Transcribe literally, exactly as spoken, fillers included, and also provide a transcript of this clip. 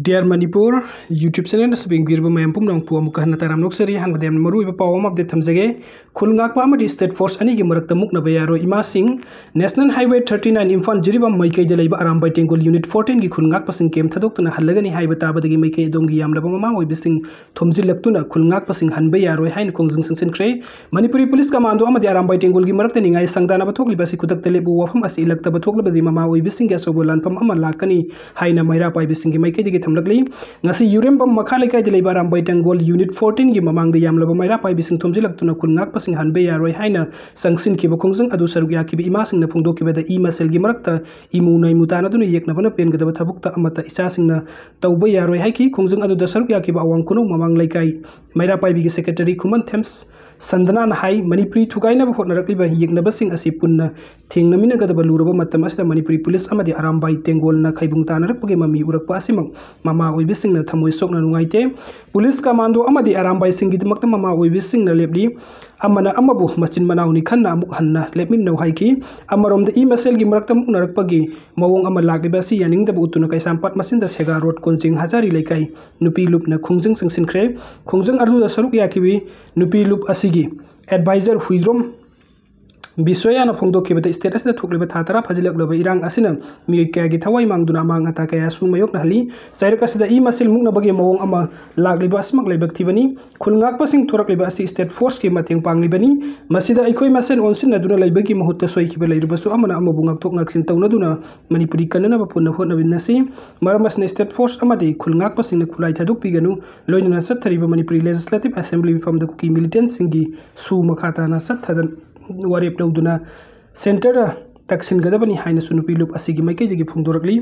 Dear Manipur YouTube channel ꯑꯁꯤ ꯌꯦꯡꯕꯤꯔꯤꯕ ꯃꯌꯥꯝ ꯄꯨꯝꯅꯃꯛꯄꯨ ꯑꯃꯨꯛꯀ ꯍꯟꯅ ꯇꯔꯥꯝꯅ ꯑꯣꯛꯆꯔꯤ꯫ ꯑꯍꯥꯟꯕꯗ ꯌꯥꯝꯅ ꯃꯔꯨꯑꯣꯏꯕ ꯄꯥꯎ ꯑꯃ update ꯊꯝꯖꯒꯦ꯫ ꯈꯨꯜ ꯉꯥꯛꯄ ꯑꯃꯗꯤ state force ꯑꯅꯤꯒꯤ ꯃꯔꯛꯇ ꯃꯨꯛꯅꯕ ꯌꯥꯔꯣꯏ꯫ ꯏꯃꯥꯁꯤꯡ, National Highway thirty nine Imphal Jiribam ꯃꯥꯏꯀꯩꯗ ꯂꯩꯕ ꯑꯔꯥꯝꯕꯥꯏ ꯇꯦꯡꯒꯣꯜ Unit fourteen ꯒꯤ ꯈꯨꯜ ꯉꯥꯛꯄꯁꯤꯡ camp ꯊꯥꯗꯣꯛꯇꯨꯅ ꯍꯜꯂꯒꯅꯤ ꯍꯥꯏꯕ ꯇꯥꯕꯗꯒꯤ ꯃꯥꯏꯀꯩ ꯑꯗꯣꯝꯒꯤ ꯌꯥꯝꯂꯕ ꯃꯃꯥ ꯑꯣꯏꯕꯁꯤꯡ ꯊꯣꯝꯖꯤꯜꯂꯛꯇꯨꯅ ꯈꯨꯜ ꯉꯥꯛꯄꯁꯤꯡ ꯍꯟꯕ ꯌꯥꯔꯣꯏ ꯍꯥꯏꯅ ꯈꯣꯡꯖꯪ ꯆꯪꯁꯤꯟꯈ꯭ꯔꯦ꯫ ꯃꯅꯤꯄꯨꯔꯤ ꯄꯨꯂꯤꯁ ꯀꯃꯥꯟꯗꯣ ꯑꯃꯗꯤ ꯑꯔꯥꯝꯕꯥꯏ ꯇꯦꯡꯒꯣꯜꯒꯤ ꯃꯔꯛꯇ ꯅꯤꯡꯉꯥꯏ ꯁꯪꯗꯥꯅꯕ ꯊꯣꯛꯂꯤꯕ ꯑꯁꯤ ꯈꯨꯗꯛꯇ ꯂꯦꯞꯄꯨ ꯋꯥꯐꯝ ꯑꯁꯤ ꯏꯜꯂꯛꯇꯕ ꯊꯣꯛꯂꯕꯗꯤ ꯃꯃꯥ ꯑꯣꯏꯕꯁꯤꯡꯒꯤ ꯑꯆꯧꯕ ꯂꯥꯟꯐꯝ ꯑꯃ ꯂꯥꯛꯀꯅꯤ ꯍꯥꯏꯅ ꯃꯩꯔꯥ ꯄꯥꯏꯕꯁꯤꯡꯒꯤ ꯃꯥꯏꯀꯩꯗꯒꯤ ꯊꯝꯂꯛꯂꯤ꯫ ꯉꯁꯤ ꯌꯨꯔꯦꯝꯕꯝ ꯃꯈꯥ ꯂꯩꯀꯥꯏꯗ ꯂꯩꯕ ꯑꯔꯥꯝꯕꯥꯏ ꯇꯦꯡꯒꯣꯜ Unit fourteen ꯒꯤ ꯃꯃꯥꯡꯗ ꯌꯥꯝꯂꯕ ꯃꯩꯔꯥ ꯄꯥꯏꯕꯤꯁꯤꯡ ꯊꯣꯝꯖꯤꯜꯂꯛꯇꯨꯅ ꯈꯨꯜ ꯉꯥꯛꯄꯁꯤꯡ ꯍꯟꯕ ꯌꯥꯔꯣꯏ ꯍꯥꯏꯅ ꯆꯪꯁꯤꯟꯈꯤꯕ ꯈꯣꯡꯖꯪ ꯑꯗꯨ ꯁꯔꯨꯛ ꯌꯥꯈꯤꯕ ꯏꯃꯥꯁꯤꯡꯅ ꯐꯣꯡꯗꯣꯛꯈꯤꯕꯗ ꯏ ꯃꯁꯦꯜꯒꯤ ꯃꯔꯛꯇ ꯏꯃꯨ ꯅꯥꯏꯃꯨ ꯇꯥꯅꯗꯨꯅ ꯌꯦꯛꯅꯕꯅ ꯄꯦꯟꯒꯗꯕ ꯊꯕꯛꯇ ꯑꯃꯠꯇ ꯏꯆꯥꯁꯤꯡꯅ ꯇꯧꯕ ꯌꯥꯔꯣꯏ ꯍꯥꯏꯈꯤ꯫ ꯈꯣꯡꯖꯪ ꯑꯗꯨꯗ ꯁꯔꯨꯛ ꯌꯥꯈꯤꯕ ꯑꯋꯥꯡ ꯈꯨꯅꯧ ꯃꯃꯥꯡ ꯂꯩꯀꯥꯏ ꯃꯩꯔꯥ ꯄꯥꯏꯕꯤꯒꯤ secretary ꯈꯨꯃꯟꯊꯦꯝ ꯁꯟꯗꯅꯥꯅ ꯍꯥꯏ, ꯃꯅꯤꯄꯨꯔꯤ ꯊꯨꯒꯥꯏꯅꯕ ꯍꯣꯠꯅꯔꯛꯂꯤꯕ ꯌꯦꯛꯅꯕꯁꯤꯡ ꯑꯁꯤ ꯄꯨꯟꯅ ꯊꯦꯡꯅꯃꯤꯟꯅꯒꯗꯕ ꯂꯨꯔꯕ ꯃꯇꯝ ꯑꯁꯤꯗ ꯃꯅꯤꯄꯨꯔꯤ ꯄꯨꯂꯤꯁ ꯑꯃꯗꯤ ꯑꯔꯥꯝꯕꯥꯏ ꯇꯦꯡꯒꯣꯜꯅ ꯈꯩꯕꯨꯡ ꯇꯥꯅꯔꯛꯄꯒꯤ ꯃꯃꯤ ꯎꯔꯛꯄ ꯑꯁꯤꯃꯛ ꯃꯃꯥ ꯑꯣꯏꯕꯁꯤꯡꯅ ꯊꯃꯣꯏ ꯁꯣꯛꯅ ꯅꯨꯡꯉꯥꯏꯇꯦ꯫ ꯄꯨꯂꯤꯁ ꯀꯃꯥꯟꯗꯣ ꯑꯃꯗꯤ ꯑꯔꯥꯝꯕꯥꯏꯁꯤꯡꯒꯤꯗꯃꯛꯇ ꯃꯃꯥ ꯑꯣꯏꯕꯁꯤꯡꯅ ꯂꯦꯞꯂꯤ꯫ ꯑꯃꯅ ꯑꯃꯕꯨ ꯃꯆꯤꯟ ꯃꯅꯥꯎꯅꯤ ꯈꯟꯅ ꯑꯃꯨꯛ ꯍꯟꯅ ꯂꯦꯞꯃꯤꯟꯅꯧ ꯍꯥꯏꯈꯤ꯫ ꯑꯃꯔꯣꯝꯗ ꯏ ꯃꯁꯦꯜꯒꯤ ꯃꯔꯛꯇ ꯃꯨꯛꯅꯔꯛꯄꯒꯤ ꯃꯑꯣꯡ ꯑꯃ ꯂꯥꯛꯂꯤꯕ ꯑꯁꯤ ꯌꯥꯅꯤꯡꯗꯕ ꯎꯠꯇꯨꯅ ꯀꯩꯁꯥꯝꯄꯥꯠ ꯃꯆꯤꯟꯗ ꯁꯦꯒꯥ ꯔꯣꯗ ꯀꯣꯟꯖꯤꯡ ꯍꯖꯥꯔꯤ ꯂꯩꯀꯥꯏ ꯅꯨꯄꯤ ꯂꯨꯞꯅ ꯈꯣꯡꯖꯪ ꯆꯪꯁꯤꯟꯈ꯭ꯔꯦ꯫ ꯈꯣꯡꯖꯪ ꯑꯗꯨꯗ ꯁꯔꯨꯛ ꯌꯥꯈꯤꯕꯤ ꯅꯨꯄꯤ ꯂꯨꯞ ꯑꯁꯤꯒꯤ advisor ꯍꯨꯏꯗ꯭ꯔꯣꯝ ꯕꯤꯁꯣꯌꯥꯅ ꯐꯣꯡꯗꯣꯛꯈꯤꯕꯗ state ꯑꯁꯤꯗ ꯊꯣꯛꯂꯤꯕ ꯊꯥ ꯇꯔꯥ ꯐꯥꯖꯤꯜꯂꯛꯂꯕ ꯏꯔꯥꯡ ꯑꯁꯤꯅ ꯃꯤꯑꯣꯏ ꯀꯌꯥꯒꯤ ꯊꯋꯥꯏ ꯃꯥꯡꯗꯨꯅ ꯑꯃꯥꯡ ꯑꯇꯥ ꯀꯌꯥꯁꯨ ꯃꯥꯌꯣꯛꯅꯍꯜꯂꯤ꯫ ꯆꯩꯔꯛ ꯑꯁꯤꯗ ꯏ ꯃꯁꯦꯜ ꯃꯨꯛꯅꯕꯒꯤ ꯃꯑꯣꯡ ꯑꯃ ꯂꯥꯛꯂꯤꯕ ꯑꯁꯤꯃꯛ ꯂꯥꯏꯕꯛ ꯊꯤꯕꯅꯤ꯫ ꯈꯨꯜ ꯉꯥꯛꯄꯁꯤꯡ ꯊꯣꯔꯛꯂꯤꯕ ꯑꯁꯤ state forceꯀꯤ ꯃꯇꯦꯡ ꯄꯥꯡꯂꯤꯕꯅꯤ꯫ ꯃꯁꯤꯗ ꯑꯩꯈꯣꯏ ꯃꯁꯦꯟ ꯑꯣꯟꯁꯤꯟꯅꯗꯨꯅ ꯂꯩꯕꯒꯤ ꯃꯍꯨꯠꯇ ꯁꯣꯏꯈꯤꯕ ꯂꯩꯔꯕꯁꯨ ꯑꯃꯅ ꯑꯃꯕꯨ ꯉꯥꯛꯊꯣꯛ ꯉꯥꯛꯁꯤꯟ ꯇꯧꯅꯗꯨꯅ ꯃꯅꯤꯄꯨꯔꯤ ꯀꯟꯅꯅꯕ ꯄꯨꯟꯅ ꯍꯣꯠꯅꯃꯤꯟꯅꯁꯤ꯫ ꯃꯔꯝ ꯑꯁꯤꯅ state force ꯑꯃꯗꯤ ꯈꯨꯜ ꯉꯥꯛꯄꯁꯤꯡꯅ ꯈꯨꯠꯂꯥꯏ ꯊꯥꯗꯣꯛꯄꯤꯒꯅꯨ꯫ ꯂꯣꯏꯅꯅ ꯆꯠꯊꯔꯤꯕ ꯃꯅꯤꯄꯨꯔꯤ Legislative Assembly ꯃꯤꯐꯝꯗ ꯀꯨꯀꯤ militantꯁꯤꯡꯒꯤ ꯁꯨ ꯃꯈꯥ ꯇꯥꯅ ꯆꯠꯊꯗꯅ ꯋꯥꯔꯦꯞ ꯂꯧꯗꯨꯅ centreꯗ ꯇꯛꯁꯤꯟꯒꯗꯕꯅꯤ ꯍꯥꯏꯅꯁꯨ ꯅꯨꯄꯤ ꯂꯨꯞ ꯑꯁꯤꯒꯤ ꯃꯥꯏꯀꯩꯗꯒꯤ ꯐꯣꯡꯗꯣꯔꯛꯂꯤ꯫